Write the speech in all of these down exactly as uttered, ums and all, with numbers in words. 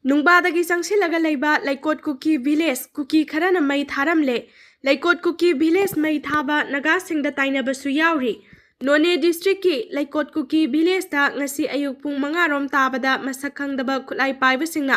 ꯅꯨꯡꯕꯥꯗꯒꯤ ꯆꯪꯁꯤꯜꯂꯒ ꯂꯩꯕ ꯂꯩꯀꯣꯠ ꯀꯨꯀꯤ ꯚꯤꯂꯦꯖ ꯀꯨꯀꯤ ꯈꯔꯅ ꯃꯩ ꯊꯥꯔꯝꯂꯦ꯫ ꯂꯩꯀꯣꯠ ꯀꯨꯀꯤ ꯚꯤꯂꯦꯖ ꯃꯩ ꯊꯥꯕ ꯅꯥꯒꯥꯁꯤꯡꯗ ꯇꯥꯏꯅꯕꯁꯨ ꯌꯥꯎꯔꯤ꯫ ꯅꯣꯅꯦ ꯗꯤꯁꯇ꯭ꯔꯤꯛꯀꯤ ꯂꯩꯀꯣꯠ ꯀꯨꯀꯤ ꯚꯤꯂꯦꯖꯇ ꯉꯁꯤ ꯑꯌꯨꯛ ꯄꯨꯡ ꯃꯉꯥ ꯔꯣꯝ ꯇꯥꯕꯗ ꯃꯁꯛ ꯈꯪꯗꯕ ꯈꯨꯠꯂꯥꯏ ꯄꯥꯏꯕꯁꯤꯡꯅ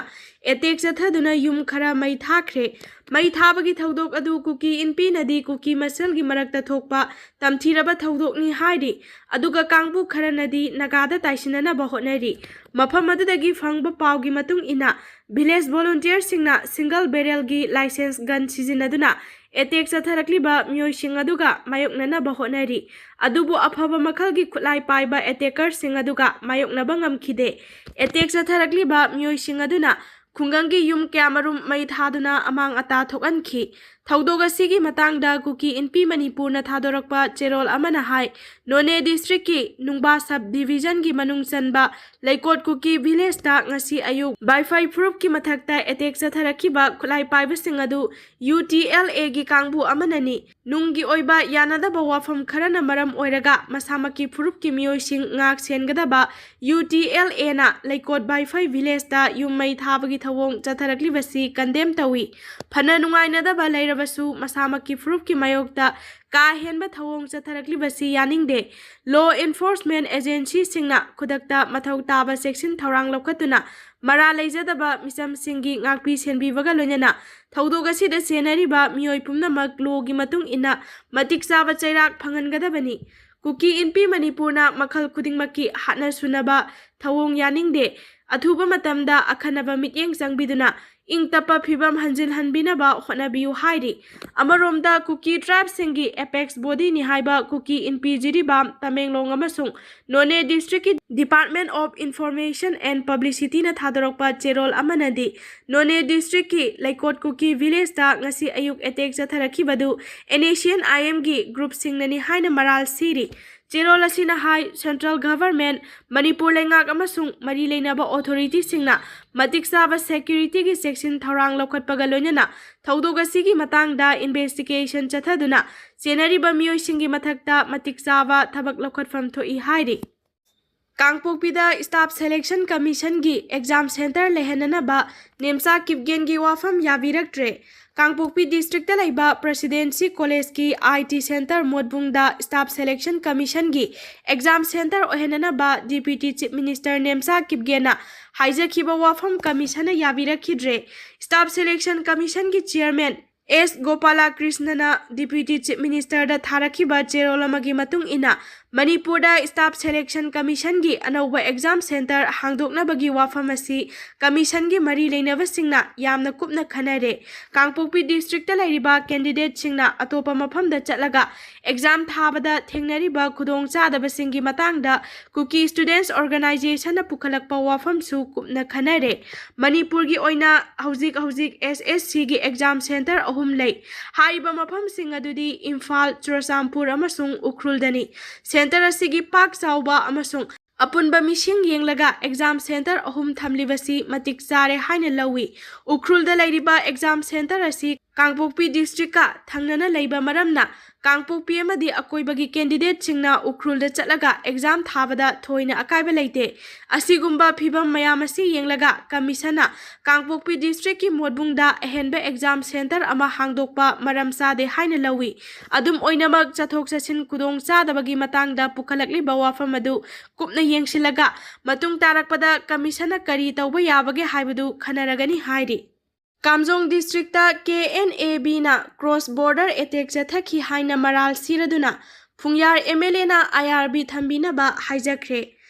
ꯑꯦꯇꯦꯛ ꯆꯠꯊꯗꯨꯅ ꯌꯨꯝ ꯈꯔ ꯃꯩ ꯊꯥꯈ꯭ꯔꯦ꯫ ꯃꯩ ꯊꯥꯕꯒꯤ ꯊꯧꯗꯣꯛ ꯑꯗꯨ ꯀꯨꯀꯤ ꯏꯟꯄꯤꯅꯗꯤ ꯀꯨꯀꯤ ꯃꯁꯦꯜꯒꯤ ꯃꯔꯛꯇ ꯊꯣꯛꯄ ꯇꯝꯊꯤꯔꯕ ꯊꯧꯗꯣꯛꯅꯤ ꯍꯥꯏꯔꯤ꯫ ꯑꯗꯨꯒ ꯀꯥꯡꯕꯨ ꯈꯔꯅꯗꯤ ꯅꯥꯒꯥꯗ ꯇꯥꯏꯁꯤꯟꯅꯅꯕ ꯍꯣꯠꯅꯔꯤ꯫ ꯃꯐꯝ ꯑꯗꯨꯗꯒꯤ ꯐꯪꯕ ꯄꯥꯎꯒꯤ ꯃꯇꯨꯡ ꯏꯟꯅ, ꯚꯤꯂꯦꯖ ꯚꯣꯂꯨꯟꯇꯤꯌꯔꯁꯤꯡꯅ ꯁꯤꯡꯒꯜ ꯕꯦꯔꯦꯜꯒꯤ ꯂꯥꯏꯁꯦꯟꯁ ꯒꯟ ꯁꯤꯖꯤꯟꯅꯗꯨꯅ ꯑꯦꯇꯦꯛ ꯆꯠꯊꯔꯛꯂꯤꯕ ꯃꯤꯑꯣꯏꯁꯤꯡ ꯑꯗꯨꯒ ꯃꯥꯌꯣꯛꯅꯅꯕ ꯍꯣꯠꯅꯔꯤ꯫ ꯑꯗꯨꯕꯨ ꯑꯐꯕ ꯃꯈꯜꯒꯤ ꯈꯨꯠꯂꯥꯏ ꯄꯥꯏꯕ ꯑꯦꯇꯦꯀꯔꯁꯤꯡ ꯑꯗꯨꯒ ꯃꯥꯌꯣꯛꯅꯕ ꯉꯝꯈꯤꯗꯦ꯫ ꯑꯦꯇꯦꯛ ꯆꯠꯊꯔꯛꯂꯤꯕ ꯃꯤꯑꯣꯏꯁꯤꯡ ꯑꯗꯨꯅ ꯈꯨꯡꯒꯪꯒꯤ ꯌꯨꯝ ꯀꯌꯥꯃꯔꯨꯝ ꯃꯩ ꯊꯥꯗꯨꯅ ꯑꯃꯥꯡ ꯑꯇꯥ ꯊꯣꯛꯍꯟꯈꯤ꯫ ꯊꯧꯗꯣꯛ ꯑꯁꯤꯒꯤ ꯃꯇꯥꯡꯗ ꯀꯨꯀꯤ ꯏꯟꯄꯤ ꯃꯅꯤꯄꯨꯔꯅ ꯊꯥꯗꯣꯔꯛꯄ ꯆꯦꯔꯣꯜ ꯑꯃꯅ ꯍꯥꯏ, ꯅꯣꯅꯦ ꯗꯤꯁꯇ꯭ꯔꯤꯛꯀꯤ ꯅꯨꯡꯕꯥ ꯁꯕ ꯗꯤꯚꯤꯖꯟꯒꯤ ꯃꯅꯨꯡ ꯆꯟꯕ ꯂꯩꯀꯣꯠ ꯀꯨꯀꯤ ꯚꯤꯂꯦꯖꯇ ꯉꯁꯤ ꯑꯌꯨꯛ ꯕꯥꯏꯐꯥꯏ ꯐꯨꯔꯨꯞꯀꯤ ꯃꯊꯛꯇ ꯑꯦꯇꯦꯛ ꯆꯠꯊꯔꯛꯈꯤꯕ ꯈꯨꯠꯂꯥꯏ ꯄꯥꯏꯕꯁꯤꯡ ꯑꯗꯨ ꯌꯨ ꯇꯤ ꯑꯦꯜ ꯑꯦꯒꯤ ꯀꯥꯡꯕꯨ ꯑꯃꯅꯅꯤ꯫ ꯅꯨꯡꯒꯤ ꯑꯣꯏꯕ ꯌꯥꯅꯗꯕ ꯋꯥꯐꯝ ꯈꯔꯅ ꯃꯔꯝ ꯑꯣꯏꯔꯒ ꯃꯁꯥꯃꯛꯀꯤ ꯐꯨꯔꯨꯞꯀꯤ ꯃꯤꯑꯣꯏꯁꯤꯡ ꯉꯥꯛ ꯁꯦꯟꯒꯗꯕ ꯌꯨ ꯇꯤ ꯑꯦꯜ ꯑꯦꯅ ꯂꯩꯀꯣꯠ ꯕꯥꯏꯐꯥꯏ ꯚꯤꯂꯦꯖꯇ ꯌꯨꯝ ꯃꯩ ꯊꯥꯕꯒꯤ ꯊꯧꯑꯣꯡ ꯆꯠꯊꯔꯛꯂꯤꯕꯁꯤ ꯀꯟꯗꯦꯝ ꯇꯧꯏ꯫ ꯐꯅ ꯅꯨꯡꯉꯥꯏꯅꯗꯕ ꯂꯩꯔꯕꯁꯨ ꯃꯁꯥꯃꯛꯀꯤ ꯐꯨꯔꯨꯞꯀꯤ ꯃꯥꯌꯣꯛꯇ ꯀꯥ ꯍꯦꯟꯕ ꯊꯧꯑꯣꯡ ꯆꯠꯊꯔꯛꯂꯤꯕꯁꯤ ꯌꯥꯅꯤꯡꯗꯦ꯫ ꯂꯣ ꯏꯟꯐꯣꯔꯁꯃꯦꯟ ꯑꯦꯖꯦꯟꯁꯤꯁꯤꯡꯅ ꯈꯨꯗꯛꯇ ꯃꯊꯧ ꯇꯥꯕ ꯆꯦꯛꯁꯤꯟ ꯊꯧꯔꯥꯡ ꯂꯧꯈꯠꯇꯨꯅ ꯃꯔꯥ ꯂꯩꯖꯗꯕ ꯃꯤꯆꯝꯁꯤꯡꯒꯤ ꯉꯥꯛꯄꯤ ꯁꯦꯟꯕꯤꯕꯒ ꯂꯣꯏꯅꯅ ꯊꯧꯗꯣꯛ ꯑꯁꯤꯗ ꯆꯦꯟꯅꯔꯤꯕ ꯃꯤꯑꯣꯏ ꯄꯨꯝꯅꯃꯛ ꯂꯣꯒꯤ ꯃꯇꯨꯡ ꯏꯟꯅ ꯃꯇꯤꯛ ꯆꯥꯕ ꯆꯩꯔꯥꯛ ꯐꯪꯍꯟꯒꯗꯕꯅꯤ꯫ ꯀꯨꯀꯤ ꯏꯟꯄꯤ ꯃꯅꯤꯄꯨꯔꯅ ꯃꯈꯜ ꯈꯨꯗꯤꯡꯃꯛꯀꯤ ꯍꯥꯠꯅ ꯁꯨꯅꯕ ꯊꯧꯑꯣꯡ ꯌꯥꯅꯤꯡꯗꯦ꯫ ꯑꯊꯨꯕ ꯃꯇꯝꯗ ꯑꯈꯟꯅꯕ ꯃꯤꯠꯌꯦꯡ ꯆꯪꯕꯤꯗꯨꯅ ꯏꯪ ꯇꯞꯄ ꯐꯤꯕꯝ ꯍꯟꯖꯤꯜꯍꯟꯕꯤꯅꯕ ꯍꯣꯠꯅꯕꯤꯌꯨ ꯍꯥꯏꯔꯤ꯫ ꯑꯃꯔꯣꯝꯗ ꯀꯨꯀꯤ ꯇ꯭ꯔꯥꯏꯕꯁꯤꯡꯒꯤ ꯑꯦꯄꯦꯛꯁ ꯕꯣꯗꯤꯅꯤ ꯍꯥꯏꯕ ꯀꯨꯀꯤ ꯏꯟꯄꯤ ꯖꯤꯔꯤꯕꯥꯝ, ꯇꯃꯦꯡꯂꯣꯡ ꯑꯃꯁꯨꯡ ꯅꯣꯅꯦ ꯗꯤꯁꯇ꯭ꯔꯤꯛꯀꯤ ꯗꯤꯄꯥꯔꯠꯃꯦꯟ ꯑꯣꯐ ꯏꯟꯐꯣꯔꯃꯦꯁꯟ ꯑꯦꯟ ꯄꯕ꯭ꯂꯤꯁꯤꯇꯤꯅ ꯊꯥꯗꯣꯔꯛꯄ ꯆꯦꯔꯣꯜ ꯑꯃꯅꯗꯤ ꯅꯣꯅꯦ ꯗꯤꯁꯇ꯭ꯔꯤꯛꯀꯤ ꯂꯩꯀꯣꯠ ꯀꯨꯀꯤ ꯚꯤꯂꯦꯖꯇ ꯉꯁꯤ ꯑꯌꯨꯛ attack ꯆꯠꯊꯔꯛꯈꯤꯕꯗꯨ and S C and ꯑꯥꯏ ꯑꯦꯝꯒꯤ ꯒ꯭ꯔꯨꯞꯁꯤꯡꯅꯅꯤ ꯍꯥꯏꯅ ꯃꯔꯥꯜ ꯁꯤꯔꯤ꯫ ꯆꯦꯔꯣꯜ ꯑꯁꯤꯅ ꯍꯥꯏ, ꯁꯦꯟꯇ꯭ꯔꯦꯜ ꯒꯚꯔꯟꯃꯦꯟꯠ, ꯃꯅꯤꯄꯨꯔ ꯂꯩꯉꯥꯛ ꯑꯃꯁꯨꯡ ꯃꯔꯤ ꯂꯩꯅꯕ ꯑꯣꯊꯣꯔꯤꯇꯤꯁꯤꯡꯅ ꯃꯇꯤꯛ ꯆꯥꯕ ꯁꯦꯀ꯭ꯌꯨꯔꯤꯇꯤꯒꯤ ꯆꯦꯛꯁꯤꯟ ꯊꯧꯔꯥꯡ ꯂꯧꯈꯠꯄꯒ ꯂꯣꯏꯅꯅ ꯊꯧꯗꯣꯛ ꯑꯁꯤꯒꯤ ꯃꯇꯥꯡꯗ ꯏꯟꯚꯦꯁꯇꯤꯒꯦꯁꯟ ꯆꯠꯊꯗꯨꯅ ꯆꯦꯟꯅꯔꯤꯕ ꯃꯤꯑꯣꯏꯁꯤꯡꯒꯤ ꯃꯊꯛꯇ ꯃꯇꯤꯛ ꯆꯥꯕ ꯊꯕꯛ ꯂꯧꯈꯠꯐꯝ ꯊꯣꯛꯏ ꯍꯥꯏꯔꯤ꯫ ꯀꯥꯡꯄꯣꯛꯄꯤꯗ Staff Selection Commissionꯒꯤ exam centre ꯂꯩꯍꯟꯅꯅꯕ Nemcha ꯀꯤꯞꯒꯦꯟꯒꯤ ꯋꯥꯐꯝ ꯌꯥꯕꯤꯔꯛꯇ꯭ꯔꯦ꯫ ꯀꯥꯡꯄꯣꯛꯄꯤ districtꯇ ꯂꯩꯕ Presidency Collegeꯀꯤ I T Centre ꯃꯣꯠꯕꯨꯡꯗ Staff Selection Commissionꯒꯤ exam centre ꯑꯣꯏꯍꯟꯅꯅꯕ Deputy Chief Minister Nemcha ꯀꯤꯞꯒꯦꯟꯅ ꯍꯥꯏꯖꯈꯤꯕ ꯋꯥꯐꯝ commissionꯅ ꯌꯥꯕꯤꯔꯛꯈꯤꯗ꯭ꯔꯦ꯫ Staff Selection Commissionꯒꯤ Chairman S ꯒꯣꯄꯥꯂꯥ ꯀ꯭ꯔꯤꯁꯅꯅ Deputy Chief Ministerꯗ ꯊꯥꯔꯛꯈꯤꯕ ꯆꯦꯔꯣꯜ ꯑꯃꯒꯤ ꯃꯇꯨꯡ ꯏꯟꯅ, ꯃꯅꯤꯄꯨꯔꯗ Staff Selection Commissionꯒꯤ ꯑꯅꯧꯕ exam centre ꯍꯥꯡꯗꯣꯛꯅꯕꯒꯤ ꯋꯥꯐꯝ ꯑꯁꯤ commissionꯒꯤ ꯃꯔꯤ ꯂꯩꯅꯕꯁꯤꯡꯅ ꯌꯥꯝꯅ ꯀꯨꯞꯅ ꯈꯟꯅꯔꯦ꯫ ꯀꯥꯡꯄꯣꯛꯄꯤ districtꯇ ꯂꯩꯔꯤꯕ candidateꯁꯤꯡꯅ ꯑꯇꯣꯞꯄ ꯃꯐꯝꯗ ꯆꯠꯂꯒ exam ꯊꯥꯕꯗ ꯊꯦꯡꯅꯔꯤꯕ ꯈꯨꯗꯣꯡꯆꯥꯗꯕꯁꯤꯡꯒꯤ ꯃꯇꯥꯡꯗ Kuki Students Organizationꯅ ꯄꯨꯈꯠꯂꯛꯄ ꯋꯥꯐꯝꯁꯨ ꯀꯨꯞꯅ ꯈꯟꯅꯔꯦ꯫ ꯃꯅꯤꯄꯨꯔꯒꯤ ꯑꯣꯏꯅ ꯍꯧꯖꯤꯛ ꯍꯧꯖꯤꯛ S S Cꯒꯤ exam centre ꯑꯍꯨꯝ ꯂꯩ꯫ ꯍꯥꯏꯔꯤꯕ ꯃꯐꯝꯁꯤꯡ ꯑꯗꯨꯗꯤ ꯏꯝꯐꯥꯜ, ꯆꯨꯔꯆꯥꯟꯄꯨꯔ ꯑꯃꯁꯨꯡ ꯎꯈ꯭ꯔꯨꯜꯗꯅꯤ꯫ Centre ꯑꯁꯤꯒꯤ ꯄꯥꯛ ꯆꯥꯎꯕ ꯑꯃꯁꯨꯡ ꯑꯄꯨꯟꯕ ꯃꯤꯁꯤꯡ ꯌꯦꯡꯂꯒ exam centre ꯑꯍꯨꯝ ꯊꯝꯂꯤꯕꯁꯤ ꯃꯇꯤꯛ ꯆꯥꯔꯦ ꯍꯥꯏꯅ ꯂꯧꯏ꯫ ꯎꯈ꯭ꯔꯨꯜꯗ ꯂꯩꯔꯤꯕ exam centre ꯑꯁꯤ ꯀꯥꯡꯄꯣꯛꯄꯤ districtꯀ ꯊꯪꯅꯅ ꯂꯩꯕ ꯃꯔꯝꯅ, ꯀꯥꯡꯄꯣꯛꯄꯤ ꯑꯃꯗꯤ ꯑꯀꯣꯏꯕꯒꯤ candidateꯁꯤꯡꯅ ꯎꯈ꯭ꯔꯨꯜꯗ ꯆꯠꯂꯒ exam ꯊꯥꯕꯗ ꯊꯣꯏꯅ ꯑꯀꯥꯏꯕ ꯂꯩꯇꯦ꯫ ꯑꯁꯤꯒꯨꯝꯕ ꯐꯤꯚꯝ ꯃꯌꯥꯝ ꯑꯁꯤ ꯌꯦꯡꯂꯒ commissionꯅ ꯀꯥꯡꯄꯣꯛꯄꯤ districtꯀꯤ ꯃꯣꯠꯕꯨꯡꯗ ꯑꯍꯦꯟꯕ exam centre ꯑꯃ ꯍꯥꯡꯗꯣꯛꯄ ꯃꯔꯝ ꯆꯥꯗꯦ ꯍꯥꯏꯅ ꯂꯧꯏ꯫ ꯑꯗꯨꯝ ꯑꯣꯏꯅꯃꯛ, ꯆꯠꯊꯣꯛ ꯆꯠꯁꯤꯟ ꯈꯨꯗꯣꯡ ꯆꯥꯗꯕꯒꯤ ꯃꯇꯥꯡꯗ ꯄꯨꯈꯠꯂꯛꯂꯤꯕ ꯋꯥꯐꯝ ꯑꯗꯨ ꯀꯨꯞꯅ ꯌꯦꯡꯁꯤꯜꯂꯒ, ꯃꯇꯨꯡ ꯇꯥꯔꯛꯄꯗ commissionꯅ ꯀꯔꯤ ꯇꯧꯕ ꯌꯥꯕꯒꯦ ꯍꯥꯏꯕꯗꯨ ꯈꯟꯅꯔꯒꯅꯤ ꯍꯥꯏꯔꯤ꯫ ꯀꯥꯝꯖꯣꯡ districtꯇ K N A Bꯅ cross border attack ꯆꯠꯊꯈꯤ ꯍꯥꯏꯅ ꯃꯔꯥꯜ ꯁꯤꯔꯗꯨꯅ ꯐꯨꯡꯌꯥꯔ M L Aꯅ I R B ꯊꯝꯕꯤꯅꯕ ꯍꯥꯏꯖꯈ꯭ꯔꯦ꯫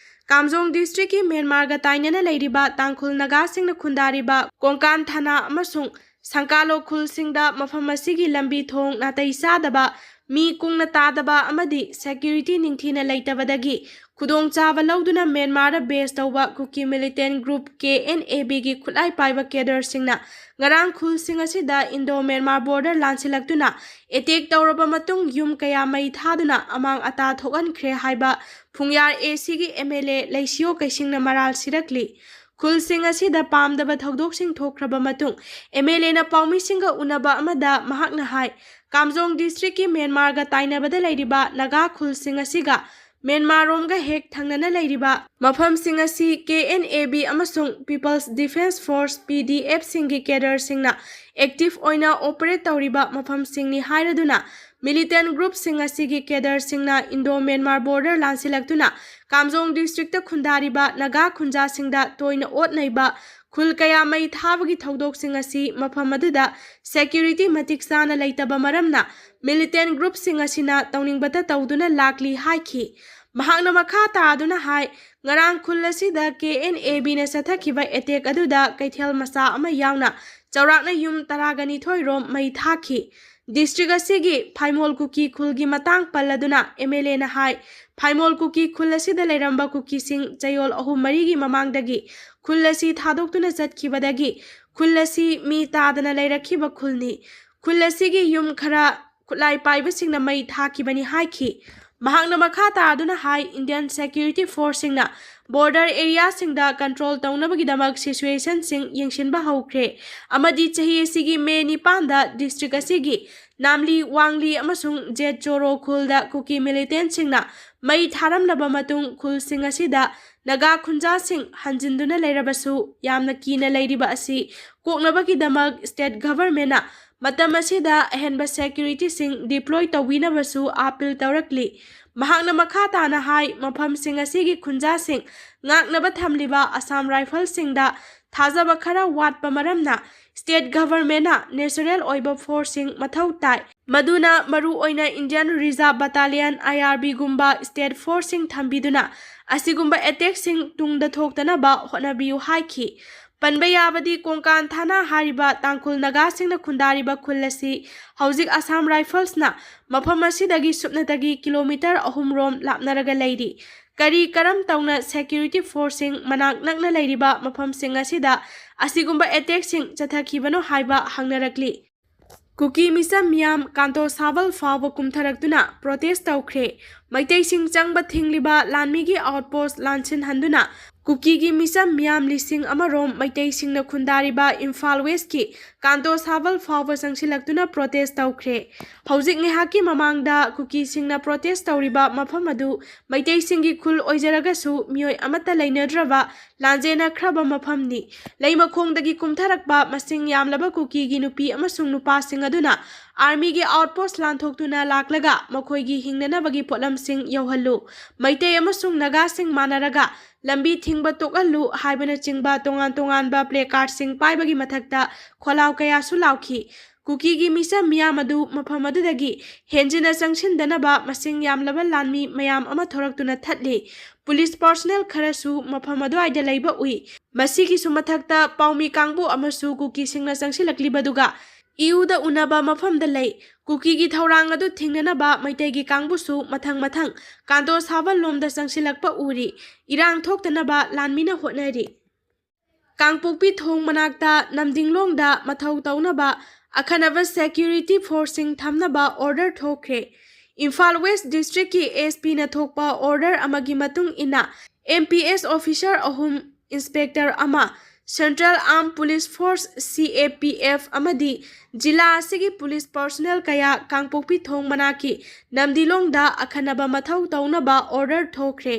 ꯀꯥꯝꯖꯣꯡ districtꯀꯤ ꯃ꯭ꯌꯥꯟꯃꯥꯔꯒ ꯇꯥꯏꯅꯅ ꯂꯩꯔꯤꯕ ꯇꯥꯡꯈꯨꯜ ꯅꯥꯒꯥꯁꯤꯡꯅ ꯈꯨꯟꯗꯥꯔꯤꯕ ꯀꯣꯡꯀꯥꯟ ꯊꯥꯅꯥ ꯑꯃꯁꯨꯡ ꯁꯪꯀꯥꯂꯣ ꯈꯨꯜꯁꯤꯡꯗ ꯃꯐꯝ ꯑꯁꯤꯒꯤ ꯂꯝꯕꯤ ꯊꯣꯡ ꯅꯥꯇꯩ ꯆꯥꯗꯕ, ꯃꯤ ꯀꯨꯡꯅ ꯇꯥꯗꯕ ꯑꯃꯗꯤ security ꯅꯤꯡꯊꯤꯅ ꯂꯩꯇꯕꯗꯒꯤ ꯈꯨꯗꯣꯡꯆꯥꯕ ꯂꯧꯗꯨꯅ ꯃ꯭ꯌꯥꯟꯃꯥꯔꯗ base ꯇꯧꯕ ꯀꯨꯀꯤ militant group K N A Bꯒꯤ ꯈꯨꯠꯂꯥꯏ ꯄꯥꯏꯕ cadreꯁꯤꯡꯅ ꯉꯔꯥꯡ ꯈꯨꯜꯁꯤꯡ ꯑꯁꯤꯗ Indo Myanmar border ꯂꯥꯟꯁꯤꯜꯂꯛꯇꯨꯅ attack ꯇꯧꯔꯕ ꯃꯇꯨꯡ ꯌꯨꯝ ꯀꯌꯥ ꯃꯩ ꯊꯥꯗꯨꯅ ꯑꯃꯥꯡ ꯑꯇꯥ ꯊꯣꯛꯍꯟꯈ꯭ꯔꯦ ꯍꯥꯏꯕ ꯐꯨꯡꯌꯥꯔ A Cꯒꯤ M L A ꯂꯩꯁꯤꯌꯣ ꯀꯩꯁꯤꯡꯅ ꯃꯔꯥꯜ ꯁꯤꯔꯛꯂꯤ꯫ ꯈꯨꯜꯁꯤꯡ ꯑꯁꯤꯗ ꯄꯥꯝꯗꯕ ꯊꯧꯗꯣꯛꯁꯤꯡ ꯊꯣꯛꯈ꯭ꯔꯕ ꯃꯇꯨꯡ M L Aꯅ ꯄꯥꯎꯃꯤꯁꯤꯡꯒ ꯎꯅꯕ ꯑꯃꯗ ꯃꯍꯥꯛꯅ ꯍꯥꯏ, ꯀꯥꯝꯖꯣꯡ districtꯀꯤ ꯃ꯭ꯌꯥꯟꯃꯥꯔꯒ ꯇꯥꯏꯅꯕꯗ ꯂꯩꯔꯤꯕ ꯅꯥꯒꯥ ꯈꯨꯜꯁꯤꯡ ꯑꯁꯤꯒ ꯃ꯭ꯌꯥꯟꯃꯥꯔꯔꯣꯝꯒ ꯍꯦꯛ ꯊꯪꯅꯅ ꯂꯩꯔꯤꯕ ꯃꯐꯝꯁꯤꯡ ꯑꯁꯤ ꯀꯦ ꯑꯦꯟ ꯑꯦ ꯕꯤ ꯑꯃꯁꯨꯡ People's Defence Force, ꯄꯤ ꯗꯤ ꯑꯦꯐꯁꯤꯡꯒꯤ ꯀꯦꯗꯔꯁꯤꯡꯅ ꯑꯦꯛꯇꯤꯚ ꯑꯣꯏꯅ ꯑꯣꯄꯔꯦꯠ ꯇꯧꯔꯤꯕ ꯃꯐꯝꯁꯤꯡꯅꯤ ꯍꯥꯏꯔꯗꯨꯅ, ꯃꯤꯂꯤꯇꯦꯟ ꯒ꯭ꯔꯨꯞꯁꯤꯡ ꯑꯁꯤꯒꯤ ꯀꯦꯗꯔꯁꯤꯡꯅ ꯏꯟꯗꯣ ꯃ꯭ꯌꯥꯟꯃꯥꯔ ꯕꯣꯔꯗꯔ ꯂꯥꯟꯁꯤꯜꯂꯛꯇꯨꯅ ꯀꯥꯝꯖꯣꯡ ꯗꯤꯁꯇ꯭ꯔꯤꯛꯇ ꯈꯨꯟꯗꯥꯔꯤꯕ ꯅꯥꯒꯥ ꯈꯨꯟꯖꯥꯁꯤꯡꯗ ꯇꯣꯏꯅ ꯑꯣꯠ ꯅꯩꯕ ꯈꯨꯜ ꯀꯌꯥ ꯃꯩ ꯊꯥꯕꯒꯤ ꯊꯧꯗꯣꯛꯁꯤꯡ ꯑꯁꯤ ꯃꯐꯝ ꯑꯗꯨꯗ ꯁꯦꯀ꯭ꯌꯨꯔꯤꯇꯤ ꯃꯇꯤꯛ ꯆꯥꯅ ꯂꯩꯇꯕ ꯃꯔꯝꯅ ꯃꯤꯂꯤꯇꯦꯟ ꯒ꯭ꯔꯨꯞꯁꯤꯡ ꯑꯁꯤꯅ ꯇꯧꯅꯤꯡꯕꯇ ꯇꯧꯗꯨꯅ ꯂꯥꯛꯂꯤ ꯍꯥꯏꯈꯤ꯫ ꯃꯍꯥꯛꯅ ꯃꯈꯥ ꯇꯥꯗꯨꯅ ꯍꯥꯏ, ꯉꯔꯥꯡ ꯈꯨꯜ ꯑꯁꯤꯗ ꯀꯦ ꯑꯦꯟ ꯑꯦ ꯕꯤꯅ ꯆꯠꯊꯈꯤꯕ ꯑꯦꯇꯦꯛ ꯑꯗꯨꯗ ꯀꯩꯊꯦꯜ ꯃꯆꯥ ꯑꯃ ꯌꯥꯎꯅ ꯆꯥꯎꯔꯥꯛꯅ ꯌꯨꯝ ꯇꯔꯥꯒ ꯅꯤꯊꯣꯏ ꯔꯣꯝ ꯃꯩ ꯊꯥꯈꯤ꯫ ꯗꯤꯁꯇ꯭ꯔꯤꯛ ꯑꯁꯤꯒꯤ ꯐꯥꯏꯃꯣꯜ ꯀꯨꯀꯤ ꯈꯨꯜꯒꯤ ꯃꯇꯥꯡ ꯄꯜꯂꯗꯨꯅ ꯑꯦꯝ ꯑꯦꯜ ꯑꯦꯅ ꯍꯥꯏ, ꯐꯥꯏꯃꯣꯜ ꯀꯨꯀꯤ ꯈꯨꯜ ꯑꯁꯤꯗ ꯂꯩꯔꯝꯕ ꯀꯨꯀꯤꯁꯤꯡ ꯆꯌꯣꯜ ꯑꯍꯨꯝ ꯃꯔꯤꯒꯤ ꯃꯃꯥꯡꯗꯒꯤ ꯈꯨꯜ ꯑꯁꯤ ꯊꯥꯗꯣꯛꯇꯨꯅ ꯆꯠꯈꯤꯕꯗꯒꯤ ꯈꯨꯜ ꯑꯁꯤ ꯃꯤ ꯇꯥꯗꯅ ꯂꯩꯔꯛꯈꯤꯕ ꯈꯨꯜꯅꯤ꯫ ꯈꯨꯜ ꯑꯁꯤꯒꯤ ꯌꯨꯝ ꯈꯔ ꯈꯨꯠꯂꯥꯏ ꯄꯥꯏꯕꯁꯤꯡꯅ ꯃꯩ ꯊꯥꯈꯤꯕꯅꯤ ꯍꯥꯏꯈꯤ꯫ ꯃꯍꯥꯛꯅ ꯃꯈꯥ ꯇꯥꯗꯨꯅ ꯍꯥꯏ, ꯏꯟꯗꯤꯌꯟ ꯁꯦꯀ꯭ꯌꯨꯔꯤꯇꯤ ꯐꯣꯔꯁꯁꯤꯡꯅ ꯕꯣꯔꯗꯔ ꯑꯦꯔꯤꯌꯥꯁꯤꯡꯗ ꯀꯟꯇ꯭ꯔꯣꯜ ꯇꯧꯅꯕꯒꯤꯗꯃꯛ ꯁꯤꯆꯨꯋꯦꯁꯟꯁꯤꯡ ꯌꯦꯡꯁꯤꯟꯕ ꯍꯧꯈ꯭ꯔꯦ ꯑꯃꯗꯤ ꯆꯍꯤ ꯑꯁꯤꯒꯤ ꯃꯦ ꯅꯤꯄꯥꯟꯗ ꯗꯤꯁꯇ꯭ꯔꯤꯛ ꯑꯁꯤꯒꯤ ꯅꯥꯝꯂꯤ, ꯋꯥꯡꯂꯤ ꯑꯃꯁꯨꯡ ꯖꯦꯠ ꯆꯣꯔꯣ ꯈꯨꯜꯗ ꯀꯨꯀꯤ ꯃꯤꯂꯤꯇꯦꯟꯁꯤꯡꯅ ꯃꯩ ꯊꯥꯔꯝꯂꯕ ꯃꯇꯨꯡ ꯈꯨꯜꯁꯤꯡ ꯑꯁꯤꯗ ꯅꯥꯒꯥ ꯈꯨꯟꯖꯥꯁꯤꯡ ꯍꯟꯖꯤꯟꯗꯨꯅ ꯂꯩꯔꯕꯁꯨ ꯌꯥꯝꯅ ꯀꯤꯅ ꯂꯩꯔꯤꯕ ꯑꯁꯤ ꯀꯣꯛꯅꯕꯒꯤꯗꯃꯛ ꯁ꯭ꯇꯦꯠ ꯒꯚꯔꯟꯃꯦꯟꯠꯅ ꯃꯇꯝ ꯑꯁꯤꯗ ꯑꯍꯦꯟꯕ ꯁꯦꯀ꯭ꯌꯨꯔꯤꯇꯤꯁꯤꯡ ꯗꯤꯄ꯭ꯂꯣꯏ ꯇꯧꯕꯤꯅꯕꯁꯨ ꯑꯥꯄꯤꯜ ꯇꯧꯔꯛꯂꯤ꯫ ꯃꯍꯥꯛꯅ ꯃꯈꯥ ꯇꯥꯅ ꯍꯥꯏ, ꯃꯐꯝꯁꯤꯡ ꯑꯁꯤꯒꯤ ꯈꯨꯟꯖꯥꯁꯤꯡ ꯉꯥꯛꯅꯕ ꯊꯝꯂꯤꯕ ꯑꯁꯥꯝ ꯔꯥꯏꯐꯜꯁꯤꯡꯗ ꯊꯥꯖꯕ ꯈꯔ ꯋꯥꯠꯄ ꯃꯔꯝꯅ ꯁ꯭ꯇꯦꯠ ꯒꯚꯔꯟꯃꯦꯟꯠꯅ ꯅꯦꯆꯔꯦꯜ ꯑꯣꯏꯕ ꯐꯣꯔꯁꯁꯤꯡ ꯃꯊꯧ ꯇꯥꯏ, ꯃꯗꯨꯅ ꯃꯔꯨꯑꯣꯏꯅ ꯏꯟꯗꯤꯌꯟ ꯔꯤꯖꯥꯔꯚ ꯕꯠꯇꯥꯂꯤꯌꯟ, ꯑꯥꯏ ꯑꯥꯔ ꯕꯤꯒꯨꯝꯕ ꯁ꯭ꯇꯦꯠ ꯐꯣꯔꯁꯁꯤꯡ ꯊꯝꯕꯤꯗꯨꯅ ꯑꯁꯤꯒꯨꯝꯕ ꯑꯦꯇꯦꯛꯁꯤꯡ ꯇꯨꯡꯗ ꯊꯣꯛꯇꯅꯕ ꯍꯣꯠꯅꯕꯤꯌꯨ ꯍꯥꯏꯈꯤ꯫ ꯄꯟꯕ ꯌꯥꯕꯗꯤ, ꯀꯣꯡꯀꯥꯟ ꯊꯥꯅꯥ ꯍꯥꯏꯔꯤꯕ ꯇꯥꯡꯈꯨꯜ ꯅꯥꯒꯥꯁꯤꯡꯅ ꯈꯨꯟꯗꯥꯔꯤꯕ ꯈꯨꯜ ꯑꯁꯤ ꯍꯧꯖꯤꯛ ꯑꯁꯥꯝ ꯔꯥꯏꯐꯜꯁꯅ ꯃꯐꯝ ꯑꯁꯤꯗꯒꯤ ꯁꯨꯞꯅꯇꯒꯤ ꯀꯤꯂꯣꯃꯤꯇꯔ ꯑꯍꯨꯝ ꯔꯣꯝ ꯂꯥꯞꯅꯔꯒ ꯂꯩꯔꯤ꯫ ꯀꯔꯤ ꯀꯔꯝ ꯇꯧꯅ ꯁꯦꯀ꯭ꯌꯨꯔꯤꯇꯤ ꯐꯣꯔꯁꯁꯤꯡ ꯃꯅꯥꯛ ꯅꯛꯅ ꯂꯩꯔꯤꯕ ꯃꯐꯝꯁꯤꯡ ꯑꯁꯤꯗ ꯑꯁꯤꯒꯨꯝꯕ ꯑꯦꯇꯦꯛꯁꯤꯡ ꯆꯠꯊꯈꯤꯕꯅꯣ ꯍꯥꯏꯕ ꯍꯪꯅꯔꯛꯂꯤ꯫ ꯀꯨꯀꯤ ꯃꯤꯆꯝ ꯃꯤꯌꯥꯝ ꯀꯥꯟꯇꯣ ꯁꯥꯕꯜ ꯐꯥꯎꯕ ꯀꯨꯝꯊꯔꯛꯇꯨꯅ ꯄ꯭ꯔꯣꯇꯦꯁ ꯇꯧꯈ꯭ꯔꯦ꯫ ꯃꯩꯇꯩꯁꯤꯡ ꯆꯪꯕ ꯊꯤꯡꯂꯤꯕ ꯂꯥꯟꯃꯤꯒꯤ ꯑꯥꯎꯠꯄꯣꯁ ꯂꯥꯟꯁꯤꯟꯍꯟꯗꯨꯅ ꯀꯨꯀꯤꯒꯤ ꯃꯤꯆꯝ ꯃꯤꯌꯥꯝ ꯂꯤꯁꯤꯡ ꯑꯃꯔꯣꯝ ꯃꯩꯇꯩꯁꯤꯡꯅ ꯈꯨꯟꯗꯥꯔꯤꯕ ꯏꯝꯐꯥꯜ ꯋꯦꯁꯀꯤ ꯀꯥꯟꯇꯣ ꯁꯥꯕꯜ ꯐꯥꯎꯕ ꯆꯪꯁꯤꯜꯂꯛꯇꯨꯅ ꯄ꯭ꯔꯣꯇꯦꯁ ꯇꯧꯈ꯭ꯔꯦ꯫ ꯍꯧꯖꯤꯛ ꯉꯥꯏꯍꯥꯛꯀꯤ ꯃꯃꯥꯡꯗ ꯀꯨꯀꯤꯁꯤꯡꯅ ꯄ꯭ꯔꯣꯇꯦꯁ ꯇꯧꯔꯤꯕ ꯃꯐꯝ ꯑꯗꯨ ꯃꯩꯇꯩꯁꯤꯡꯒꯤ ꯈꯨꯜ ꯑꯣꯏꯖꯔꯒꯁꯨ ꯃꯤꯑꯣꯏ ꯑꯃꯠꯇ ꯂꯩꯅꯗ꯭ꯔꯕ ꯂꯥꯟꯖꯦꯟꯅꯈ꯭ꯔꯕ ꯃꯐꯝꯅꯤ꯫ ꯂꯩꯃꯈꯣꯡꯗꯒꯤ ꯀꯨꯝꯊꯔꯛꯄ ꯃꯁꯤꯡ ꯌꯥꯝꯂꯕ ꯀꯨꯀꯤꯒꯤ ꯅꯨꯄꯤ ꯑꯃꯁꯨꯡ ꯅꯨꯄꯥꯁꯤꯡ ꯑꯗꯨꯅ ꯑꯥꯔꯃꯤꯒꯤ ꯑꯥꯎꯠꯄꯣꯁ ꯂꯥꯟꯊꯣꯛꯇꯨꯅ ꯂꯥꯛꯂꯒ ꯃꯈꯣꯏꯒꯤ ꯍꯤꯡꯅꯅꯕꯒꯤ ꯄꯣꯠꯂꯝꯁꯤꯡ ꯌꯧꯍꯜꯂꯨ, ꯃꯩꯇꯩ ꯑꯃꯁꯨꯡ ꯅꯥꯒꯥꯁꯤꯡ ꯃꯥꯟꯅꯔꯒ ꯂꯝꯕꯤ ꯊꯤꯡꯕ ꯇꯣꯛꯍꯜꯂꯨ ꯍꯥꯏꯕꯅꯆꯤꯡꯕ ꯇꯣꯉꯥꯟ ꯇꯣꯉꯥꯟꯕ ꯄ꯭ꯂꯦ ꯀꯥꯔꯗꯁꯤꯡ ꯄꯥꯏꯕꯒꯤ ꯃꯊꯛꯇ ꯈꯣꯜꯂꯥꯎ ꯀꯌꯥꯁꯨ ꯂꯥꯎꯈꯤ꯫ ꯀꯨꯀꯤꯒꯤ ꯃꯤꯆꯝ ꯃꯤꯌꯥꯝ ꯑꯗꯨ ꯃꯐꯝ ꯑꯗꯨꯗꯒꯤ ꯍꯦꯟꯖꯤꯟꯅ ꯆꯪꯁꯤꯟꯗꯅꯕ ꯃꯁꯤꯡ ꯌꯥꯝꯂꯕ ꯂꯥꯟꯃꯤ ꯃꯌꯥꯝ ꯑꯃ ꯊꯣꯔꯛꯇꯨꯅ ꯊꯠꯂꯤ꯫ ꯄꯨꯂꯤꯁ ꯄꯥꯔꯁꯣꯅꯦꯜ ꯈꯔꯁꯨ ꯃꯐꯝ ꯑꯗꯨꯋꯥꯏꯗ ꯂꯩꯕ ꯎꯏ꯫ ꯃꯁꯤꯒꯤꯁꯨ ꯃꯊꯛꯇ ꯄꯥꯎꯃꯤ ꯀꯥꯡꯕꯨ ꯑꯃꯁꯨ ꯀꯨꯀꯤꯁꯤꯡꯅ ꯆꯪꯁꯤꯜꯂꯛꯂꯤꯕꯗꯨꯒ ꯏꯌꯨꯗ ꯎꯅꯕ ꯃꯐꯝꯗ ꯂꯩ꯫ ꯀꯨꯀꯤꯒꯤ ꯊꯧꯔꯥꯡ ꯑꯗꯨ ꯊꯤꯡꯅꯅꯕ ꯃꯩꯇꯩꯒꯤ ꯀꯥꯡꯕꯨꯁꯨ ꯃꯊꯪ ꯃꯊꯪ ꯀꯥꯟꯗꯣ ꯁꯥꯕꯜ ꯂꯣꯝꯗ ꯆꯪꯁꯤꯜꯂꯛꯄ ꯎꯔꯤ꯫ ꯏꯔꯥꯡ ꯊꯣꯛꯇꯅꯕ ꯂꯥꯟꯃꯤꯅ ꯍꯣꯠꯅꯔꯤ꯫ ꯀꯥꯡꯄꯣꯛꯄꯤ ꯊꯣꯡ ꯃꯅꯥꯛꯇ ꯅꯝꯗꯤꯡꯂꯣꯡꯗ ꯃꯊꯧ ꯇꯧꯅꯕ ꯑꯈꯟꯅꯕ ꯁꯦꯀ꯭ꯌꯨꯔꯤꯇꯤ ꯐꯣꯔꯁꯁꯤꯡ ꯊꯝꯅꯕ ꯑꯣꯔꯗꯔ ꯊꯣꯛꯈ꯭ꯔꯦ꯫ ꯏꯝꯐꯥꯜ ꯋꯦꯁ ꯗꯤꯁꯇ꯭ꯔꯤꯛꯀꯤ ꯑꯦꯁ ꯄꯤꯅ ꯊꯣꯛꯄ ꯑꯣꯔꯗꯔ ꯑꯃꯒꯤ ꯃꯇꯨꯡ ꯏꯟꯅ ꯑꯦꯝ ꯄꯤ ꯑꯦꯁ ꯑꯣꯐꯤꯁꯔ ꯑꯍꯨꯝ, ꯏꯟꯁꯄꯦꯛꯇꯔ ꯑꯃ, ꯁꯦꯟꯇ꯭ꯔꯦꯜ ꯑꯥꯔꯝ ꯄꯨꯂꯤꯁ ꯐꯣꯔꯁ, ꯁꯤ ꯑꯦ ꯄꯤ ꯑꯦꯐ, ꯑꯃꯗꯤ ꯖꯤꯂꯥ ꯑꯁꯤꯒꯤ ꯄꯨꯂꯤꯁ ꯄꯥꯔꯁꯣꯅꯦꯜ ꯀꯌꯥ ꯀꯥꯡꯄꯣꯛꯄꯤ ꯊꯣꯡ ꯃꯅꯥꯛꯀꯤ ꯅꯝꯗꯤꯂꯣꯡꯗ ꯑꯈꯟꯅꯕ ꯃꯊꯧ ꯇꯧꯅꯕ ꯑꯣꯔꯗꯔ ꯊꯣꯛꯈ꯭ꯔꯦ꯫